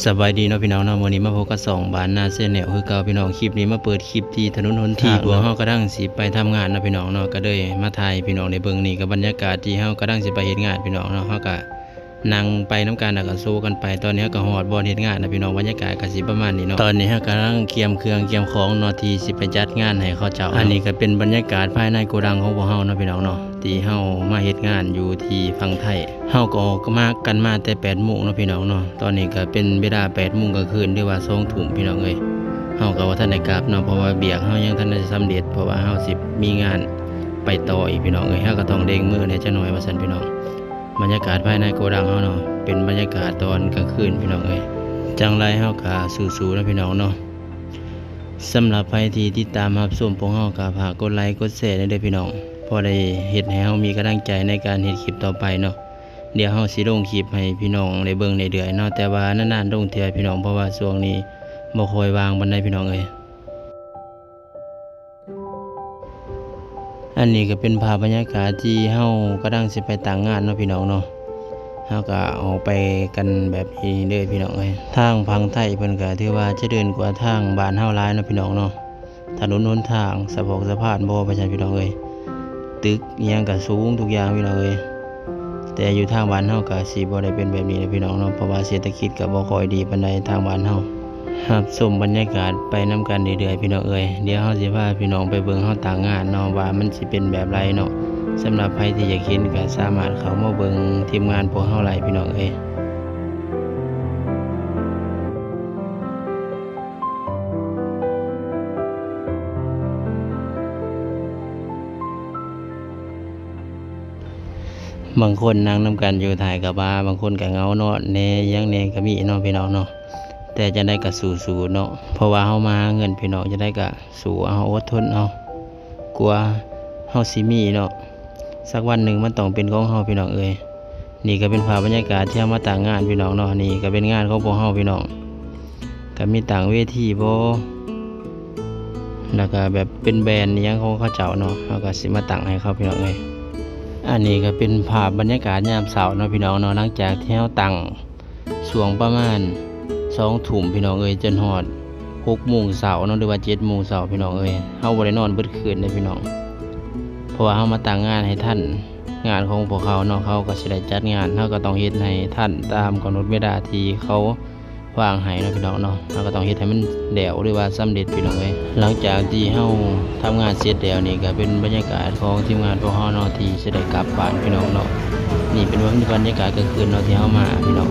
ສະບາຍດີເນາະພີ່ນ້ອງເນາະ, ມື້ນີ້ມາພົບກັບຊ່ອງບ້ານນາແຊນແນວຄືເກົ່າພີ່ນ້ອງ. ຄລິບນີ້ມາເປີດຄລິບທີ່ຖະໜົນຫົນທາງ ທີ່ພວກເຮົາກຳລັງຊິໄປທຳງານເນາະພີ່ນ້ອງເນາະ, ກໍເລີຍມາຖ່າຍໃຫ້ພີ່ນ້ອງໄດ້ເບິ່ງ. ນີ້ກໍບັນຍາກາດທີ່ເຮົາກຳລັງຊິໄປເຮັດງານພີ່ນ້ອງເນາະ, ເຮົາກໍນັ່ງໄປນຳກັນ ແລ້ວກໍໂຊກັນໄປ. ຕອນນີ້ເຮົາກໍຮອດບ່ອນເຮັດງານແລ້ວພີ່ນ້ອງ, ບັນຍາກາດກໍຊິປະມານນີ້ເນາະ. ຕອນນີ້ເຮົາກຳລັງກຽມເຄື່ອງກຽມຂອງເນາະ ທີ່ຊິໄປຈັດງານໃຫ້ເຂົາເຈົ້າເນາະ. ອັນນີ້ກໍເປັນບັນຍາກາດພາຍໃນໂກດັງຂອງພວກເຮົາເນາະພີ່ນ້ອງເນາະ. ທີ່ເຮົາມາເຮັດງານຢູ່ທີ່ຝັ່ງໄທ. ເຮົາກໍອອກມາ ກັນມາແຕ່ແປດໂມງເນາະພີ່ນ້ອງເນາະ, ຕອນນີ້ກໍເປັນເວລາແປດໂມງກາງຄືນ ຫຼືວ່າສອງທຸ່ມພີ່ນ້ອງເອີຍ. ເຮົາກໍບໍ່ທັນໄດ້ກັບເນາະ ເພາະວ່າວຽກເຮົາຍັງທັນໄດ້ສຳເລັດ, ເພາະວ່າເຮົາຊິມີງານໄປຕໍ່ອີກພີ່ນ້ອງເອີຍ. ເຮົາກໍຕ້ອງເລັ່ງມືແດ່ຈັກໜ້ອຍວ່າຊັ້ນພີ່ນ້ອງ. ບັນຍາກາດພາຍໃນໂກດັງເຮົາເນາະ ເປັນບັນຍາກາດຕອນກາງຄືນພີ່ນ້ອງເອີຍ. ຈັ່ງໃດເຮົາກໍສູ້ໆເນາະພີ່ນ້ອງເນາະ. ສຳລັບໃຜທີ່ຕິດຕາມຮັບຊົມພວກເຮົາ ກໍຝາກກົດໄລກົດແຊແດ່ເດີພີ່ນ້ອງ, ພໍໄດ້ເຮັດໃຫ້ເຮົາມີກຳລັງໃຈໃນການເຮັດຄລິບຕໍ່ໄປເນາະ. ດຽວເຮົາຊິລົງຄລິບໃຫ້ພີ່ນ້ອງໄດ້ເບິ່ງເລື້ອຍໆເນາະ, ແຕ່ວ່ານານໆລົງເທື່ອພີ່ນ້ອງ, ເພາະວ່າຊ່ວງນີ້ບໍ່ຄ່ອຍວ່າງປານໃດພີ່ນ້ອງເອີຍ. ອັນນີ້ກໍເປັນພາບບັນຍາກາດທີ່ເຮົາກຳລັງຊິໄປຕາງງານເນາະພີ່ນ້ອງເນາະ. ເຮົາກໍອອກໄປກັນແບບນີ້ເດີພີ່ນ້ອງເອີຍ. ທາງຝັ່ງໄທເພິ່ນກໍຖືວ່າຈະເດີ່ນກວ່າທາງບ້ານເຮົາຫຼາຍເນາະພີ່ນ້ອງເນາະ. ຖະໜົນຫົນທາງ ສະເພາະສະພານບໍ່ ວ່າຊັ້ນພີ່ນ້ອງເອີຍ. ຕຶກອີ່ຫຍັງກໍສູງທຸກຢ່າງພີ່ນ້ອງເອີຍ. ແຕ່ຢູ່ທາງບ້ານເຮົາກໍຊິບໍ່ໄດ້ເປັນແບບນີ້ນະພີ່ນ້ອງເນາະ, ເພາະວ່າເສດຖະກິດກໍບໍ່ຄ່ອຍດີປານໃດທາງບ້ານເຮົາ. ຮັບຊົມບັນຍາກາດໄປນຳກັນເລື້ອຍໆພີ່ນ້ອງເອີຍ. ດຽວເຮົາຊິພາພີ່ນ້ອງໄປເບິ່ງເຮົາຕາງງານເນາະ ວ່າມັນຊິເປັນແບບໃດເນາະ. ສຳລັບໃຜທີ່ຢາກເຫັນກໍສາມາດເຂົ້າມາເບິ່ງທີມງານພວກເຮົາໄດ້ພີ່ນ້ອງເອີຍ. ບາງຄົນນັ່ງນຳກັນຢູ່ທ້າຍກະບະ, ບາງຄົນກະເຫງົາເນາະ ແດ່ຫຍັງແດ່ກະມີເນາະພີ່ນ້ອງເນາະ. ແຕ່ຈັ່ງໃດກະສູ້ໆເນາະ, ເພາະວ່າເຮົາມາຫາເງິນພີ່ນ້ອງ, ຈັ່ງໃດກະສູ້ເອົາ ອົດທົນເອົາ. ກວ່າເຮົາຊິມີເນາະ, ສັກວັນໜຶ່ງມັນຕ້ອງເປັນຂອງເຮົາພີ່ນ້ອງເອີຍ. ນີ້ກໍເປັນພາບບັນຍາກາດທີ່ເຮົາມາຕາງງານພີ່ນ້ອງເນາະ. ນີ້ກໍເປັນງານຂອງພວກເຮົາພີ່ນ້ອງ, ກໍມີຕັ້ງເວທີບໍ່ ແລ້ວກໍແບບເປັນແບນອີ່ຫຍັງຂອງເຂົາເຈົ້າເນາະ, ເຮົາກໍຊິມາຕັ້ງໃຫ້ເຂົາພີ່ນ້ອງເອີຍ. ອັນນີ້ກໍເປັນພາບບັນຍາກາດຍາມເຊົ້າເນາະພີ່ນ້ອງເນາະ, ຫຼັງຈາກທີ່ເຮົາຕັ້ງ ຊ່ວງປະມານສອງທຸ່ມພີ່ນ້ອງເອີຍ, ຈົນຮອດຫົກໂມງເຊົ້າເນາະ ຫຼືວ່າເຈັດໂມງເຊົ້າພີ່ນ້ອງເອີຍ. ເຮົາບໍ່ໄດ້ນອນເບິດຄືນເດ້ພີ່ນ້ອງ, ເພາະວ່າເຮົາມາຕັ້ງງານໃຫ້ທັນ ງານຂອງພວກເຂົາເນາະ, ເຂົາກໍຊິໄດ້ຈັດງານ, ເຮົາກໍຕ້ອງເຮັດໃຫ້ທັນຕາມກຳນົດເວລາທີ່ເຂົາວາງໃຫ້ເນາະພີ່ນ້ອງເນາະ. ເຮົາກໍຕ້ອງເຮັດໃຫ້ມັນແລ້ວ ຫຼືວ່າສຳເລັດພີ່ນ້ອງເອີຍ. ຫຼັງຈາກທີ່ເຮົາທຳງານເສັດແລ້ວນີ້ ກໍເປັນບັນຍາກາດຂອງທີມງານພວກເຮົາເນາະ ທີ່ຊິໄດ້ກັບບ້ານພີ່ນ້ອງເນາະ. ນີ້ເປັນບັນຍາກາດກາງຄືນເນາະ ທີ່ເຮົາມາພີ່ນ້ອງ.